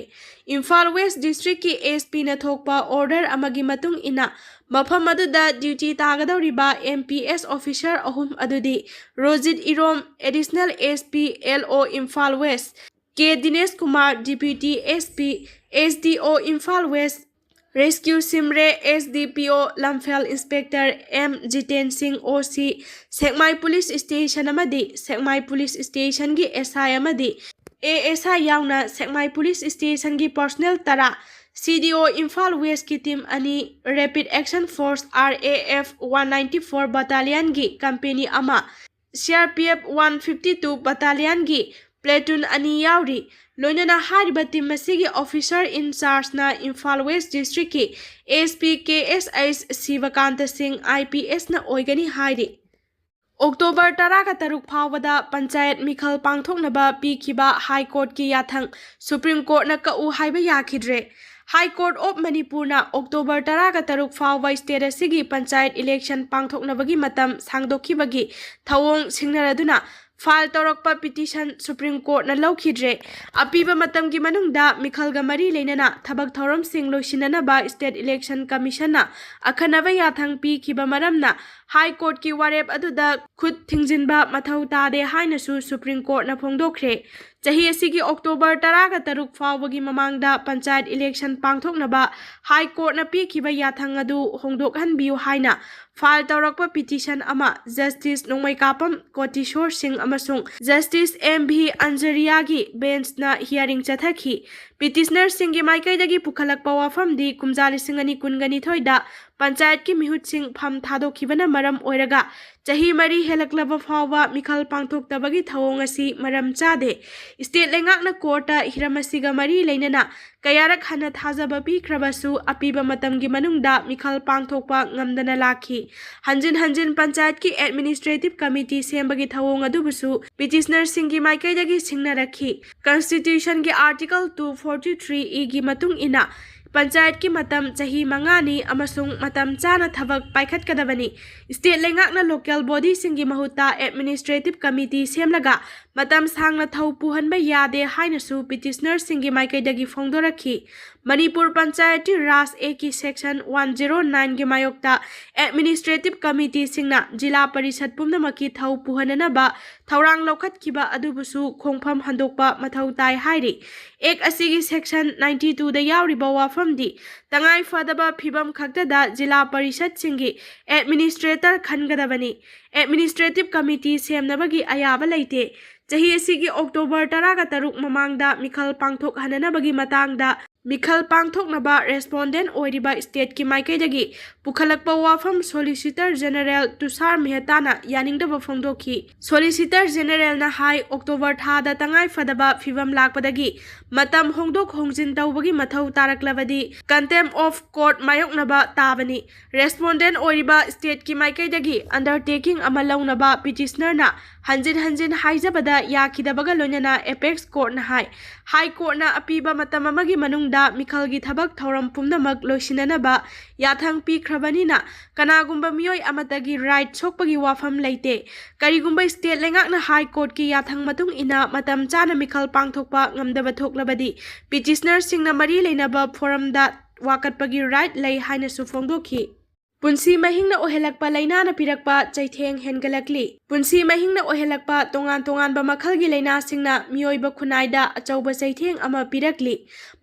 ꯏꯝꯐꯥꯜ ꯋꯦꯁ ꯗꯤꯁꯇ꯭ꯔꯤꯛꯀꯤ ꯑꯦꯁ ꯄꯤꯅ ꯊꯣꯛꯄ ꯑꯣꯔꯗꯔ ꯑꯃꯒꯤ ꯃꯇꯨꯡ ꯏꯟꯅ ꯃꯐꯝ ꯑꯗꯨꯗ ꯗ꯭ꯌꯨꯇꯤ ꯇꯥꯒꯗꯧꯔꯤꯕ ꯑꯦꯝ ꯄꯤ ꯑꯦꯁ ꯑꯣꯐꯤꯁꯔ ꯑꯍꯨꯝ ꯑꯗꯨꯗꯤ Rojit Irom, additional S P, L O Imphal west, K Dinesh Kumar, deputy S P, S D O Imphal west, rescue ꯁꯤꯝꯔꯦ, S D P O Lamphel inspector M Jiten ꯁꯤꯡ, ꯑꯣ ꯁꯤ, ꯁꯦꯛꯃꯥꯏ ꯄꯨꯂꯤꯁ ꯁ꯭ꯇꯦꯁꯟ ꯑꯃꯗꯤ ꯁꯦꯛꯃꯥꯏ ꯄꯨꯂꯤꯁ ꯁ꯭ꯇꯦꯁꯟꯒꯤ ꯑꯦꯁ ꯑꯥꯏ ꯑꯃꯗꯤ ꯑꯦ ꯑꯦꯁ ꯑꯥꯏ ꯌꯥꯎꯅ ꯁꯦꯛꯃꯥꯏ ꯄꯨꯂꯤꯁ ꯁ꯭ꯇꯦꯁꯟꯒꯤ ꯄꯥꯔꯁꯣꯅꯦꯜ ꯇꯔꯥ, ꯁꯤ ꯗꯤ ꯑꯣ ꯏꯝꯐꯥꯜ ꯋꯦꯁꯀꯤ ꯇꯤꯝ ꯑꯅꯤ, rapid action force, R A F, one ninety four ꯕꯠꯇꯥꯂꯤꯌꯟꯒꯤ ꯀꯝꯄꯦꯅꯤ ꯑꯃ, C R P F one fifty two ꯕꯠꯇꯥꯂꯤꯌꯟꯒꯤ ꯄ꯭ꯂꯦꯇꯨꯟ ꯑꯅꯤ ꯌꯥꯎꯔꯤ꯫ ꯂꯣꯏꯅꯅ ꯍꯥꯏꯔꯤꯕ ꯇꯤꯝ ꯑꯁꯤꯒꯤ ꯑꯣꯐꯤꯁꯔ ꯏꯟ ꯆꯥꯔꯖꯅ ꯏꯝꯐꯥꯜ ꯋꯦꯁ ꯗꯤꯁꯇ꯭ꯔꯤꯛꯀꯤ ꯑꯦꯁ ꯄꯤ ꯀꯦ ꯑꯦꯁ ꯑꯩꯆ ꯁꯤꯕꯀꯥꯟꯇ ꯁꯤꯡ, ꯑꯥꯏ ꯄꯤ ꯑꯦꯁꯅ ꯑꯣꯏꯒꯅꯤ ꯍꯥꯏꯔꯤ꯫ ꯑꯣꯛꯇꯣꯕꯔ ꯇꯔꯥꯒ ꯇꯔꯨꯛ ꯐꯥꯎꯕꯗ ꯄꯟꯆꯥꯌꯠ ꯃꯤꯈꯜ ꯄꯥꯡꯊꯣꯛꯅꯕ ꯄꯤꯈꯤꯕ ꯍꯥꯏ ꯀꯣꯔꯠꯀꯤ ꯌꯥꯊꯪ ꯁꯨꯄ꯭ꯔꯤꯝ ꯀꯣꯔꯠꯅ ꯀꯛꯎ ꯍꯥꯏꯕ ꯌꯥꯈꯤꯗ꯭ꯔꯦ꯫ High Court of Manipurꯅ October ꯇꯔꯥꯒ ꯇꯔꯨꯛ ꯐꯥꯎꯕ state ꯑꯁꯤꯒꯤ ꯄꯟꯆꯥꯌꯠ election ꯄꯥꯡꯊꯣꯛꯅꯕꯒꯤ ꯃꯇꯝ ꯁꯥꯡꯗꯣꯛꯈꯤꯕꯒꯤ ꯊꯧꯑꯣꯡ ꯁꯤꯡꯅꯔꯗꯨꯅ file ꯇꯧꯔꯛꯄ petition Supreme Courtꯅ ꯂꯧꯈꯤꯗ꯭ꯔꯦ꯫ ꯑꯄꯤꯕ ꯃꯇꯝꯒꯤ ꯃꯅꯨꯡꯗ ꯃꯤꯈꯜꯒ ꯃꯔꯤ ꯂꯩꯅꯅ ꯊꯕꯛ ꯊꯧꯔꯝꯁꯤꯡ ꯂꯣꯏꯁꯤꯟꯅꯅꯕ State Election Commissionꯅ ꯑꯈꯟꯅꯕ ꯌꯥꯊꯪ ꯄꯤꯈꯤꯕ ꯃꯔꯝꯅ High Courtꯀꯤ ꯋꯥꯔꯦꯞ ꯑꯗꯨꯗ ꯈꯨꯠ ꯊꯤꯡꯖꯤꯟꯕ ꯃꯊꯧ ꯇꯥꯗꯦ ꯍꯥꯏꯅꯁꯨ Supreme Courtꯅ ꯐꯣꯡꯗꯣꯛꯈ꯭ꯔꯦ꯫ ꯆꯍꯤ ꯑꯁꯤꯒꯤ October ꯇꯔꯥꯒ ꯇꯔꯨꯛ ꯐꯥꯎꯕꯒꯤ ꯃꯃꯥꯡꯗ ꯄꯟꯆꯥꯌꯠ election ꯄꯥꯡꯊꯣꯛꯅꯕ High Courtꯅ ꯄꯤꯈꯤꯕ ꯌꯥꯊꯪ ꯑꯗꯨ ꯍꯣꯡꯗꯣꯛꯍꯟꯕꯤꯌꯨ ꯍꯥꯏꯅ file ꯇꯧꯔꯛꯄ petition ꯑꯃ Justice ꯅꯣꯡꯃꯩꯀꯥꯄꯝ ꯀꯣꯇꯤꯁꯣꯔ ꯁꯤꯡ ꯑꯃꯁꯨꯡ Justice M V ꯑꯟꯖꯔꯤꯌꯥꯒꯤ benchꯅ hearing ꯆꯠꯊꯈꯤ꯫ Petitionerꯁꯤꯡꯒꯤ ꯃꯥꯏꯀꯩꯗꯒꯤ ꯄꯨꯈꯠꯂꯛꯄ ꯋꯥꯐꯝꯗꯤ ꯀꯨꯝꯖꯥ ꯂꯤꯁꯤꯡ ꯑꯅꯤ ꯀꯨꯟꯒ ꯅꯤꯊꯣꯏꯗ ꯄꯟꯆꯥꯌꯠꯀꯤ ꯃꯤꯍꯨꯠꯁꯤꯡ ꯐꯝ ꯊꯥꯗꯣꯛꯈꯤꯕꯅ ꯃꯔꯝ ꯑꯣꯏꯔꯒ ꯆꯍꯤ ꯃꯔꯤ ꯍꯦꯜꯂꯛꯂꯕ ꯐꯥꯎꯕ ꯃꯤꯈꯜ ꯄꯥꯡꯊꯣꯛꯇꯕꯒꯤ ꯊꯧꯑꯣꯡ ꯑꯁꯤ ꯃꯔꯝ ꯆꯥꯗꯦ꯫ State ꯂꯩꯉꯥꯛꯅ courtꯇ ꯍꯤꯔꯝ ꯑꯁꯤꯒ ꯃꯔꯤ ꯂꯩꯅꯅ ꯀꯌꯥꯔꯛ ꯍꯟꯅ ꯊꯥꯖꯕ ꯄꯤꯈ꯭ꯔꯕꯁꯨ ꯑꯄꯤꯕ ꯃꯇꯝꯒꯤ ꯃꯅꯨꯡꯗ ꯃꯤꯈꯜ ꯄꯥꯡꯊꯣꯛꯄ ꯉꯝꯗꯅ ꯂꯥꯛꯈꯤ꯫ ꯍꯟꯖꯤꯟ ꯍꯟꯖꯤꯟ ꯄꯟꯆꯥꯌꯠꯀꯤ Administrative Committee ꯁꯦꯝꯕꯒꯤ ꯊꯧꯑꯣꯡ ꯑꯗꯨꯕꯨꯁꯨ petitionerꯁꯤꯡꯒꯤ ꯃꯥꯏꯀꯩꯗꯒꯤ ꯁꯤꯡꯅꯔꯛꯈꯤ꯫ Constitutionꯒꯤ Article two forty three Eꯒꯤ ꯃꯇꯨꯡ ꯏꯟꯅ ꯄꯟꯆꯥꯌꯠꯀꯤ ꯃꯇꯝ ꯆꯍꯤ ꯃꯉꯥꯅꯤ ꯑꯃꯁꯨꯡ ꯃꯇꯝ ꯆꯥꯅ ꯊꯕꯛ ꯄꯥꯏꯈꯠꯀꯗꯕꯅꯤ꯫ State ꯂꯩꯉꯥꯛꯅ local bodyꯁꯤꯡꯒꯤ ꯃꯍꯨꯠꯇ Administrative Committee ꯁꯦꯝꯂꯒ ꯃꯇꯝ ꯁꯥꯡꯅ ꯊꯧ ꯄꯨꯍꯟꯕ ꯌꯥꯗꯦ ꯍꯥꯏꯅꯁꯨ petitionerꯁꯤꯡꯒꯤ ꯃꯥꯏꯀꯩꯗꯒꯤ ꯐꯣꯡꯗꯣꯔꯛꯈꯤ꯫ ꯃꯅꯤꯄꯨꯔ ꯄꯟꯆꯥꯌꯠꯇꯤ ꯔꯥꯖ Actꯀꯤ Section one zero nineꯒꯤ ꯃꯥꯌꯣꯛꯇ Administrative Committeeꯁꯤꯡꯅ ꯖꯤꯂꯥ ꯄꯔꯤꯁꯠ ꯄꯨꯝꯅꯃꯛꯀꯤ ꯊꯧ ꯄꯨꯍꯟꯅꯅꯕ ꯊꯧꯔꯥꯡ ꯂꯧꯈꯠꯈꯤꯕ ꯑꯗꯨꯕꯨꯁꯨ ꯈꯣꯡꯐꯝ ꯍꯟꯗꯣꯛꯄ ꯃꯊꯧ ꯇꯥꯏ ꯍꯥꯏꯔꯤ꯫ Act ꯑꯁꯤꯒꯤ Section ninety twoꯗ ꯌꯥꯎꯔꯤꯕ ꯋꯥꯐꯝꯗꯤ ꯇꯉꯥꯏ ꯐꯗꯕ ꯐꯤꯚꯝ ꯈꯛꯇꯗ ꯖꯤꯂꯥ ꯄꯔꯤꯁꯠꯁꯤꯡꯒꯤ Administrator ꯈꯟꯒꯗꯕꯅꯤ꯫ Administrative Committee ꯁꯦꯝꯅꯕꯒꯤ ꯑꯌꯥꯕ ꯂꯩꯇꯦ꯫ ꯆꯍꯤ ꯑꯁꯤꯒꯤ October ꯇꯔꯥꯒ ꯇꯔꯨꯛ ꯃꯃꯥꯡꯗ ꯃꯤꯈꯜ ꯄꯥꯡꯊꯣꯛꯍꯟꯅꯅꯕꯒꯤ ꯃꯇꯥꯡꯗ ꯃꯤꯈꯜ ꯄꯥꯡꯊꯣꯛꯅꯕ respondent ꯑꯣꯏꯔꯤꯕ stateꯀꯤ ꯃꯥꯏꯀꯩꯗꯒꯤ ꯄꯨꯈꯠꯂꯛꯄ ꯋꯥꯐꯝ Solicitor General ꯇꯨꯁꯥꯔ ꯃꯦꯍꯇꯥꯅ ꯌꯥꯅꯤꯡꯗꯕ ꯐꯣꯡꯗꯣꯛꯈꯤ꯫ Solicitor Generalꯅ ꯍꯥꯏ, October ꯊꯥꯗ ꯇꯉꯥꯏ ꯐꯗꯕ ꯐꯤꯚꯝ ꯂꯥꯛꯄꯗꯒꯤ ꯃꯇꯝ ꯍꯣꯡꯗꯣꯛ ꯍꯣꯡꯖꯤꯟ ꯇꯧꯕꯒꯤ ꯃꯊꯧ ꯇꯥꯔꯛꯂꯕꯗꯤ contempt of court ꯃꯥꯌꯣꯛꯅꯕ ꯇꯥꯕꯅꯤ꯫ Respondent ꯑꯣꯏꯔꯤꯕ stateꯀꯤ ꯃꯥꯏꯀꯩꯗꯒꯤ undertaking ꯑꯃ ꯂꯧꯅꯕ petitionerꯅ ꯍꯟꯖꯤꯟ ꯍꯟꯖꯤꯟ ꯍꯥꯏꯖꯕꯗ ꯌꯥꯈꯤꯗꯕꯒ ꯂꯣꯏꯅꯅ ꯑꯦꯄꯦꯛꯁ ꯀꯣꯔꯠꯅ ꯍꯥꯏ, ꯍꯥꯏ ꯀꯣꯔꯠꯅ ꯑꯄꯤꯕ ꯃꯇꯝ ꯑꯃꯒꯤ ꯃꯅꯨꯡꯗ ꯃꯤꯈꯜꯒꯤ ꯊꯕꯛ ꯊꯧꯔꯝ ꯄꯨꯝꯅꯃꯛ ꯂꯣꯏꯁꯤꯟꯅꯅꯕ ꯌꯥꯊꯪ ꯄꯤꯈ꯭ꯔꯕꯅꯤꯅ ꯀꯅꯥꯒꯨꯝꯕ ꯃꯤꯑꯣꯏ ꯑꯃꯠꯇꯒꯤ ꯔꯥꯏꯠ ꯁꯣꯛꯄꯒꯤ ꯋꯥꯐꯝ ꯂꯩꯇꯦ꯫ ꯀꯔꯤꯒꯨꯝꯕ ꯁ꯭ꯇꯦꯠ ꯂꯩꯉꯥꯛꯅ ꯍꯥꯏ ꯀꯣꯔꯠꯀꯤ ꯌꯥꯊꯪ ꯃꯇꯨꯡ ꯏꯟꯅ ꯃꯇꯝ ꯆꯥꯅ ꯃꯤꯈꯜ ꯄꯥꯡꯊꯣꯛꯄ ꯉꯝꯗꯕ ꯊꯣꯛꯂꯕꯗꯤ ꯄꯤꯇꯤꯁꯅꯔꯁꯤꯡꯅ ꯃꯔꯤ ꯂꯩꯅꯕ ꯐꯣꯔꯝꯗ ꯋꯥꯀꯠꯄꯒꯤ ꯔꯥꯏꯠ ꯂꯩ ꯍꯥꯏꯅꯁꯨ ꯐꯣꯡꯗꯣꯛꯈꯤ꯫ ꯄꯨꯟꯁꯤ ꯃꯍꯤꯡꯅ ꯑꯣꯏꯍꯜꯂꯛꯄ ꯂꯥꯏꯅꯥꯅ ꯄꯤꯔꯛꯄ ꯆꯩꯊꯦꯡ ꯍꯦꯟꯒꯠꯂꯛꯂꯤ꯫ ꯄꯨꯟꯁꯤ ꯃꯍꯤꯡꯅ ꯑꯣꯏꯍꯜꯂꯛꯄ ꯇꯣꯉꯥꯟ ꯇꯣꯉꯥꯟꯕ ꯃꯈꯜꯒꯤ ꯂꯥꯏꯅꯥꯁꯤꯡꯅ ꯃꯤꯑꯣꯏꯕ ꯈꯨꯟꯅꯥꯏꯗ ꯑꯆꯧꯕ ꯆꯩꯊꯦꯡ ꯑꯃ ꯄꯤꯔꯛꯂꯤ꯫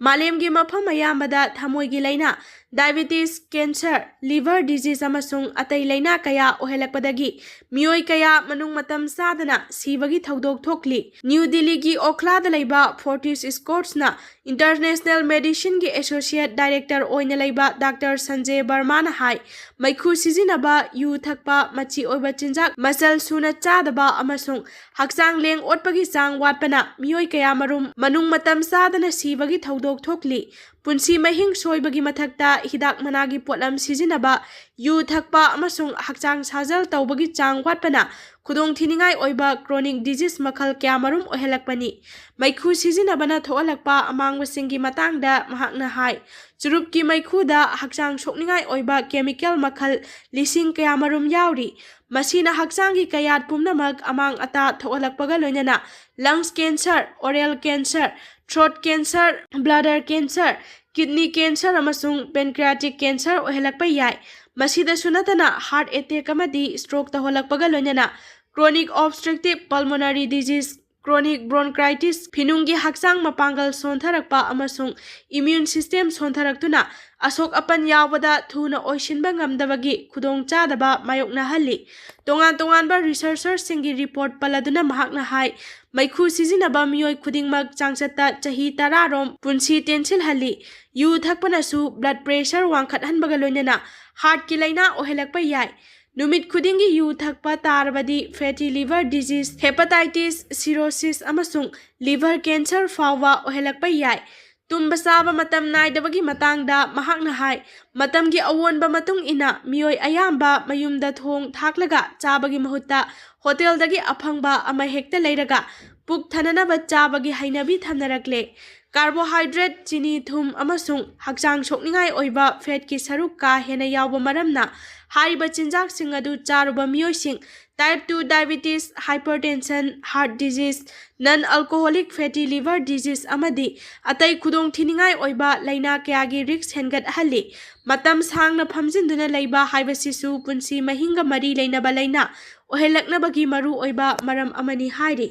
ꯃꯥꯂꯦꯝꯒꯤ ꯃꯐꯝ ꯑꯌꯥꯝꯕꯗ ꯊꯃꯣꯏꯒꯤ ꯂꯥꯏꯅꯥ, ꯗꯥꯏꯕꯦꯇꯤꯁ, ꯀꯦꯟꯁꯔ, ꯂꯤꯚꯔ ꯗꯤꯖꯤꯖ ꯑꯃꯁꯨꯡ ꯑꯇꯩ ꯂꯥꯏꯅꯥ ꯀꯌꯥ ꯑꯣꯏꯍꯜꯂꯛꯄꯗꯒꯤ ꯃꯤꯑꯣꯏ ꯀꯌꯥ ꯃꯅꯨꯡ ꯃꯇꯝ ꯆꯥꯗꯅ ꯁꯤꯕꯒꯤ ꯊꯧꯗꯣꯛ ꯊꯣꯛꯂꯤ꯫ ꯅ꯭ꯌꯨ ꯗꯤꯜꯂꯤꯒꯤ ꯑꯣꯈꯂꯥꯗ ꯂꯩꯕ ꯐꯣꯔꯇꯤꯁ ꯁ꯭ꯀꯣꯔꯠꯁꯅ ꯏꯟꯇꯔꯅꯦꯁꯅꯦꯜ ꯃꯦꯗꯤꯁꯤꯟꯒꯤ ꯑꯦꯁꯣꯁꯤꯌꯦꯠ ꯗꯥꯏꯔꯦꯛꯇꯔ ꯑꯣꯏꯅ ꯂꯩꯕ ꯗꯥꯛꯇꯔ ꯁꯟꯖꯦ ꯕꯔꯃꯥꯅ ꯍꯥꯏ, ꯃꯩꯈꯨ ꯁꯤꯖꯤꯟꯅꯕ, ꯌꯨ ꯊꯛꯄ, ꯃꯆꯤ ꯑꯣꯏꯕ ꯆꯤꯟꯖꯥꯛ ꯃꯆꯜ ꯁꯨꯅ ꯆꯥꯗꯕ ꯑꯃꯁꯨꯡ ꯍꯛꯆꯥꯡ ꯂꯦꯡ ꯑꯣꯠꯄꯒꯤ ꯆꯥꯡ ꯋꯥꯠꯄꯅ ꯃꯤꯑꯣꯏ ꯀꯌꯥꯃꯔꯨꯝ ꯃꯅꯨꯡ ꯃꯇꯝ ꯆꯥꯗꯅ ꯁꯤꯕꯒꯤ ꯊꯧꯗꯣꯛ ꯊꯣꯛꯂꯤ꯫ ꯄꯨꯟꯁꯤ ꯃꯍꯤꯡ ꯁꯣꯏꯕꯒꯤ ꯃꯊꯛꯇ ꯍꯤꯗꯥꯛ ꯃꯅꯥꯒꯤ ꯄꯣꯠꯂꯝ ꯁꯤꯖꯤꯟꯅꯕ, ꯌꯨ ꯊꯛꯄ ꯑꯃꯁꯨꯡ ꯍꯛꯆꯥꯡ ꯁꯥꯖꯦꯜ ꯇꯧꯕꯒꯤ ꯆꯥꯡ ꯋꯥꯠꯄꯅ ꯈꯨꯗꯣꯡꯊꯤꯅꯤꯡꯉꯥꯏ ꯑꯣꯏꯕ ꯀ꯭ꯔꯣꯅꯤꯛ ꯗꯤꯖꯤꯖ ꯃꯈꯜ ꯀꯌꯥꯃꯔꯨꯝ ꯑꯣꯏꯍꯜꯂꯛꯄꯅꯤ꯫ ꯃꯩꯈꯨ ꯁꯤꯖꯤꯟꯅꯕꯅ ꯊꯣꯛꯍꯜꯂꯛꯄ ꯑꯃꯥꯡꯕꯁꯤꯡꯒꯤ ꯃꯇꯥꯡꯗ ꯃꯍꯥꯛꯅ ꯍꯥꯏ, ꯆꯨꯔꯨꯞꯀꯤ ꯃꯩꯈꯨꯗ ꯍꯛꯆꯥꯡ ꯁꯣꯛꯅꯤꯡꯉꯥꯏ ꯑꯣꯏꯕ ꯀꯦꯃꯤꯀꯦꯜ ꯃꯈꯜ ꯂꯤꯁꯤꯡ ꯀꯌꯥꯃꯔꯨꯝ ꯌꯥꯎꯔꯤ꯫ ꯃꯁꯤꯅ ꯍꯛꯆꯥꯡꯒꯤ ꯀꯌꯥꯠ ꯄꯨꯝꯅꯃꯛ ꯑꯃꯥꯡ ꯑꯇꯥ ꯊꯣꯛꯍꯜꯂꯛꯄꯒ ꯂꯣꯏꯅꯅ lungs cancer, oral cancer, throat cancer, bladder cancer, kidney cancer ꯑꯃꯁꯨꯡ ꯄꯦꯟꯀ꯭ꯔꯤꯌꯥꯇꯤꯛ ꯀꯦꯟꯁꯔ ꯑꯣꯏꯍꯜꯂꯛꯄ ꯌꯥꯏ꯫ ꯃꯁꯤꯗꯁꯨ ꯅꯠꯇꯅ ꯍꯥꯔꯠ ꯑꯦꯇꯦꯛ ꯑꯃꯗꯤ ꯁ꯭ꯇ꯭ꯔꯣꯛ ꯇꯧꯍꯜꯂꯛꯄꯒ ꯂꯣꯏꯅꯅ chronic obstructive pulmonary disease, chronic bronchitis, ꯐꯤꯅꯨꯡꯒꯤ ꯍꯛꯆꯥꯡ ꯃꯄꯥꯡꯒꯜ ꯁꯣꯟꯊꯔꯛꯄ ꯑꯃꯁꯨꯡ ꯏꯃ꯭ꯌꯨꯟ ꯁꯤꯁꯇꯦꯝ ꯁꯣꯟꯊꯔꯛꯇꯨꯅ ꯑꯁꯣꯛ ꯑꯄꯟ ꯌꯥꯎꯕꯗ ꯊꯨꯅ ꯑꯣꯏꯁꯤꯟꯕ ꯉꯝꯗꯕꯒꯤ ꯈꯨꯗꯣꯡꯆꯥꯗꯕ ꯃꯥꯌꯣꯛꯅꯍꯜꯂꯤ꯫ ꯇꯣꯉꯥꯟ ꯇꯣꯉꯥꯟꯕ ꯔꯤꯁꯔꯆꯔꯁꯤꯡꯒꯤ ꯔꯤꯄꯣꯔꯠ ꯄꯜꯂꯗꯨꯅ ꯃꯍꯥꯛꯅ ꯍꯥꯏ, ꯃꯩꯈꯨ ꯁꯤꯖꯤꯟꯅꯕ ꯃꯤꯑꯣꯏ ꯈꯨꯗꯤꯡꯃꯛ ꯆꯥꯡꯆꯠꯇ ꯆꯍꯤ ꯇꯔꯥ ꯔꯣꯝ ꯄꯨꯟꯁꯤ ꯇꯦꯟꯁꯤꯜꯍꯜꯂꯤ꯫ ꯌꯨ ꯊꯛꯄꯅꯁꯨ ꯕ꯭ꯂꯗ ꯄ꯭ꯔꯦꯁꯔ ꯋꯥꯡꯈꯠꯍꯟꯕꯒ ꯂꯣꯏꯅꯅ ꯍꯥꯔꯠꯀꯤ ꯂꯥꯏꯅꯥ ꯑꯣꯏꯍꯜꯂꯛꯄ ꯌꯥꯏ꯫ ꯅꯨꯃꯤꯠ ꯈꯨꯗꯤꯡꯒꯤ ꯌꯨ ꯊꯛꯄ ꯇꯥꯔꯕꯗꯤ fatty liver disease, hepatitis, cirrhosis ꯑꯃꯁꯨꯡ ꯂꯤꯚꯔ ꯀꯦꯟꯁꯔ ꯐꯥꯎꯕ ꯑꯣꯏꯍꯜꯂꯛꯄ ꯌꯥꯏ꯫ ꯇꯨꯝꯕ ꯆꯥꯕ ꯃꯇꯝ ꯅꯥꯏꯗꯕꯒꯤ ꯃꯇꯥꯡꯗ ꯃꯍꯥꯛꯅ ꯍꯥꯏ, ꯃꯇꯝꯒꯤ ꯑꯑꯣꯟꯕ ꯃꯇꯨꯡ ꯏꯟꯅ ꯃꯤꯑꯣꯏ ꯑꯌꯥꯝꯕ ꯃꯌꯨꯝꯗ ꯊꯣꯡ ꯊꯥꯛꯂꯒ ꯆꯥꯕꯒꯤ ꯃꯍꯨꯠꯇ ꯍꯣꯇꯦꯜꯗꯒꯤ ꯑꯐꯪꯕ ꯑꯃ ꯍꯦꯛꯇ ꯂꯩꯔꯒ ꯄꯨꯛ ꯊꯟꯅꯅꯕ ꯆꯥꯕꯒꯤ ꯍꯩꯅꯕꯤ ꯊꯝꯅꯔꯛꯂꯦ꯫ ꯀꯥꯔꯕꯣꯍꯥꯏꯗ꯭ꯔꯦꯠ, ꯆꯤꯅꯤ, ꯊꯨꯝ ꯑꯃꯁꯨꯡ ꯍꯛꯆꯥꯡ ꯁꯣꯛꯅꯤꯡꯉꯥꯏ ꯑꯣꯏꯕ ꯐꯦꯠꯀꯤ ꯁꯔꯨꯛ ꯀꯥ ꯍꯦꯟꯅ ꯌꯥꯎꯕ ꯃꯔꯝꯅ ꯍꯥꯏꯔꯤꯕ ꯆꯤꯟꯖꯥꯛꯁꯤꯡ ꯑꯗꯨ ꯆꯥꯔꯨꯕ ꯃꯤꯑꯣꯏꯁꯤꯡ type two diabetes, hypertension, heart disease, non alcoholic fatty liver disease ꯑꯃꯗꯤ ꯑꯇꯩ ꯈꯨꯗꯣꯡꯊꯤꯅꯤꯡꯉꯥꯏ ꯑꯣꯏꯕ ꯂꯥꯏꯅꯥ ꯀꯌꯥꯒꯤ ꯔꯤꯁ꯭ꯛ ꯍꯦꯟꯒꯠꯍꯜꯂꯤ꯫ ꯃꯇꯝ ꯁꯥꯡꯅ ꯐꯝꯖꯤꯟꯗꯨꯅ ꯂꯩꯕ ꯍꯥꯏꯕꯁꯤꯁꯨ ꯄꯨꯟꯁꯤ ꯃꯍꯤꯡꯒ ꯃꯔꯤ ꯂꯩꯅꯕ ꯂꯥꯏꯅꯥ ꯑꯣꯏꯍꯜꯂꯛꯅꯕꯒꯤ ꯃꯔꯨꯑꯣꯏꯕ ꯃꯔꯝ ꯑꯃꯅꯤ ꯍꯥꯏꯔꯤ꯫